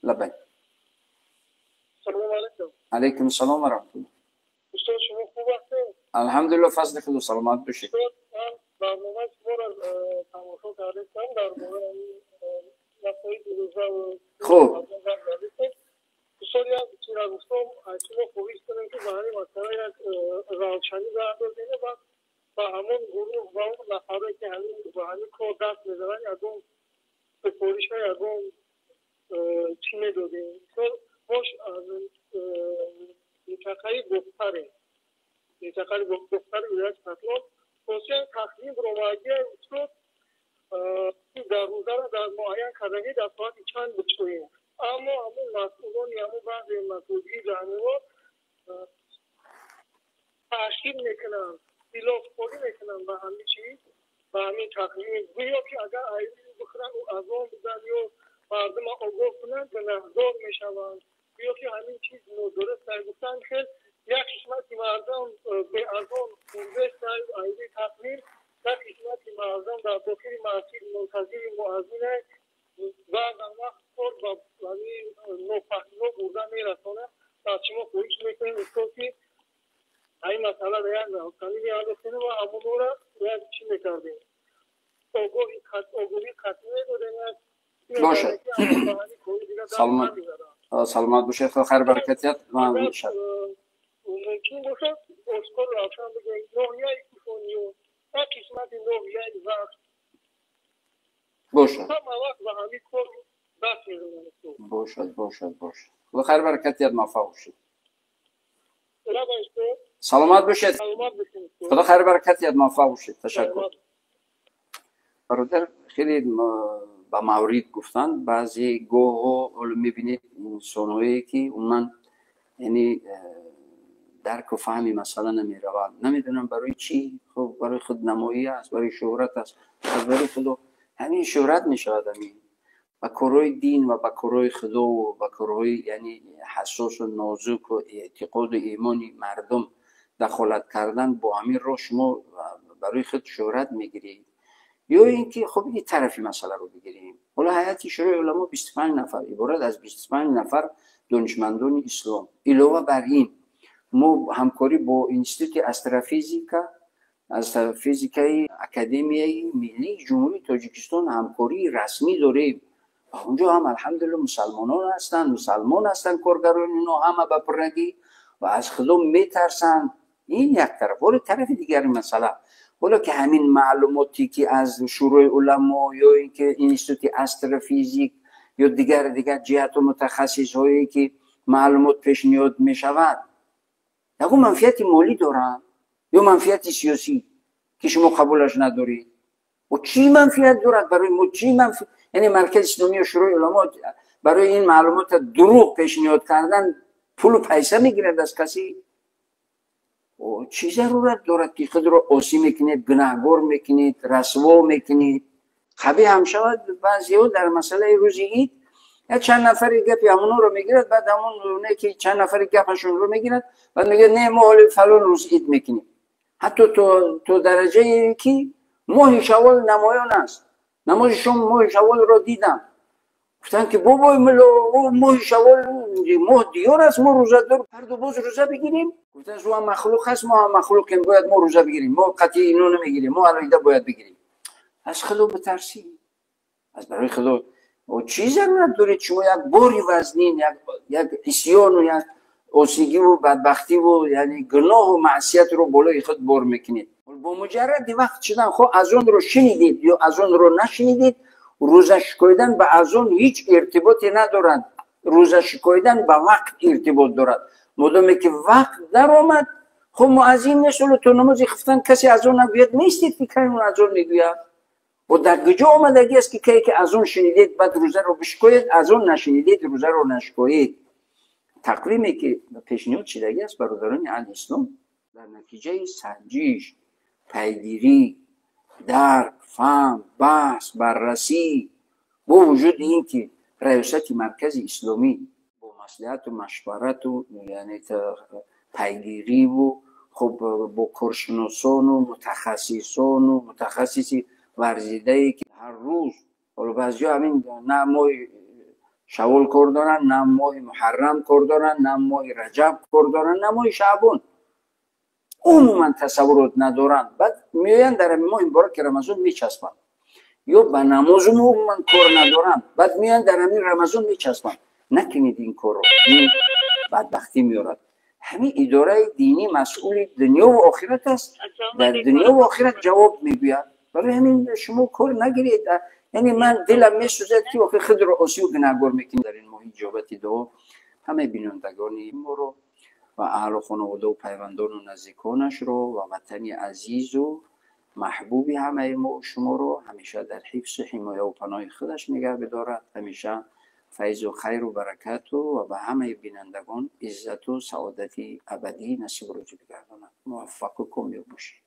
Лаббайк. Салом алейкум. Алейкум салом ва раҳматуллоҳ. Устод, шумо хуб ҳастед? Алҳамдулиллоҳ, фазли Худо, саломат бошед. Устод, ман барномаи шуморо тамошо кардам дар бораи масоили рӯза ва хуб. Устод, як чизро гуфтам, аз шумо хоҳиш кунем, ки ба ҳамин масъала як равшанӣ баандозем ва ба ҳамон гурӯҳ ва он нафаре, ки ҳамин ба ҳамин кор даст мезананд, ягон супориша, ягон чӣ медодем. Мо аз минтақаи Бохтарем, минтақаи Бохтари вилояти Хатлон. Хусусан тақвим ромагия, устод, дар рӯзаро дар муайян кардагӣ дар соати чанд бикушоем, аммо ҳамон масъулони ҳамон баъзе масоҷид ҳаминҳо таъхир мекунанд, хилофкорӣ мекунанд ба ҳамин чиз, ба ҳамин тақвим. Гӯё ки агар айрӣ бихӯранд, азон бизан ё мардума огоҳ кунанд, гунаҳдор мешаванд. Гӯё ки ҳамин чиз нодуруст гуфтанд. Хел як қисмати мардум беазон хурдеста айри тақвим, як қисмати мардум дар дохили масҷид мунтазири муаззине. Баъзан вақт кор ба ҳамин нофаҳмиҳо бурда мерасонад. Аз шумо хоҳиш мекунем, устод, ки ҳамин масъаларо як равшанӣ меандохтем ва ҳамонҳоро як чӣ мекардем, огоҳи қатъӣ медодем. Бошад, саломат, саломат бошед, худо хайр баракат диҳад. Мумкин бошад, ошкор, равшан бигӯем, ноҳияи Кушониё, як қисмати ноҳияи Вахш бошад. Ҳама вақт ба ҳамин кор даст мезананд. Бошад, бошад, бошад, худо хайр баракат диҳад, муваффақ бошед. Саломат бошед, худо хайр баракат диҳад, муваффақ бошед. Ташаккур, бародар. Хеле ба маврид гуфтанд. Баъзе гоҳҳо ҳоло мебинед инсонҳое, ки умуман, яъне, дарку фаҳми масъала намераванд. Намедонам барои чӣ. Хуб, барои худнамоӣ аст, барои шӯҳрат аст. Аз барои Худо, ҳамин шӯҳрат мешавад, ҳамин ба корҳои дин ва ба корҳои Худову ба корҳои, яъне, ҳассосу нозуку эътиқоду имони мардум дахолат кардан, бо ҳамин роҳ шумо барои худ шӯҳрат мегиред. Ё ин ки, хуб, ин тарафи масъаларо бигирем. Ҳоло ҳайати Шӯрои уламо 25 нафар, иборат аз 25 нафар донишмандони ислом. Илова бар ин, мо ҳамкорӣ бо Институти астрофизика, астрофизикаи Академияи миллии Ҷумҳурии Тоҷикистон ҳамкории расмӣ дорем. Ва онҷо ҳам, алҳамдулилла, мусалмонон ҳастанд, мусалмон ҳастанд коргарони ино ҳама ба пуррагӣ ва аз Худо метарсанд. Ин як тараф. Ҳоло тарафи дигари масъала, ҳоло ки ҳамин маълумоте, ки аз Шӯрои уламо ё ин ки Институти астрофизик ё дигар дигар ҷиҳату мутахассисҳое, ки маълумот пешниҳод мешавад, ягон манфиати молӣ доранд ё манфиати сиёсӣ, ки шумо қабулаш надоред? Чӣ манфиат дорад барои мо? Чӣ манфиат, яъне, Маркази исломӣ ё Шӯрои уламо барои ин маълумота дурӯғ пешниҳод кардан пулу пайса мегирад аз касе? Чӣ зарурат дорад, ки худро осӣ мекунед, гунаҳгор мекунед, расво мекунед? Қабиҳ ҳам шавад, баъзеҳо дар масъалаи рӯзи ид як чанд нафари гапи ҳамонҳоро мегирад, баъд ҳамон не, ки чанд нафари гапашонро мегирад, баъд мегӯяд: «Не, мо ҳоли фалон рӯз ид мекунем». Ҳатто то дараҷае, ки моҳи шавол намоён аст, намози шом моҳи шаволро дидам, гуфтанд, ки бобои мулло, моҳи шавол, моҳ диёр аст, мо рӯзадор, фардо боз рӯза бигирем? Гуфтанд: «Ӯ ҳам махлуқ аст, мо ҳам махлуқем, бояд мо рӯза бигирем, мо қатъи ино намегирем, мо алоҳида бояд бигирем». Аз Худо битарсӣ, аз барои Худо, чӣ зарурат доред шумо як бори вазнин, як исьёну як осигиву бадбахтиву, яъне, гуноҳу маъсиятро болои худ бор мекунед? Бо муҷарради вақт шудан, хо азонро шунидед ё азонро нашунидед, рӯза шикоидан ба азон ҳеҷ иртиботе надорад. Рӯза шикоидан ба вақт иртибот дорад. Модоме ки вақт даромад, хуб, муаззин нест ҳоло, то намози хуфтан касе азон нагӯяд, нестед, ки кай азон мегӯяд. Бо дар куҷо омадагӣ аст, ки кае ки азон шунидед, баъд рӯзаро бишикоед, азон нашунидед, рӯзаро нашикоед? Тақвиме, ки пешниҳод шудагӣ аст, бародарони аҳли ислом, дар натиҷаи санҷиш, пайгирӣ, дарк, фаҳм, баҳс, баррасӣ, бо вуҷуди ин ки Раёсати Маркази исломӣ бо маслиҳату машварату, яъне, пайгириву, хуб, бо коршиносону мутахассисону мутахассиси варзидае, ки ҳар рӯз, ҳоло баъзиҳо ҳамин на моҳи Шаввол кор доранд, на моҳи Муҳаррам кор доранд, на моҳи Раҷаб кор доранд, на моҳи Шаъбон. Умуман тасаввурот надоранд. Баъд меоянд, дар ҳамин моҳи мубораки Рамазон мечаспанд. Ё ба намозу умуман кор надоранд, баъд меоянд, дар ҳамин Рамазон мечаспанд. Накунед ин корро, ин бадбахтӣ меорад. Ҳамин идораи динӣ масъули дунёву охират аст, дар дунёву охират ҷавоб мегӯяд. Барои ҳамин шумо кор нагиред. Яъне ман дилам месӯзад, ки охир худро осию гунаҳгор мекунед. Дар ин моҳи иҷобати дуо ҳамаи бинандагони моро ва аҳлу хонаводаву пайвандону наздиконашро ва ватани азизу маҳбуби ҳамаи мо шуморо ҳамеша дар ҳифзу ҳимояву паноҳи худаш нигаҳ бидорад, ҳамеша файзу хайру баракату ва ба ҳамаи бинандагон иззату саодати абадӣ насиб рӯзӣ бигардонад. Муваффақу комёб бошед.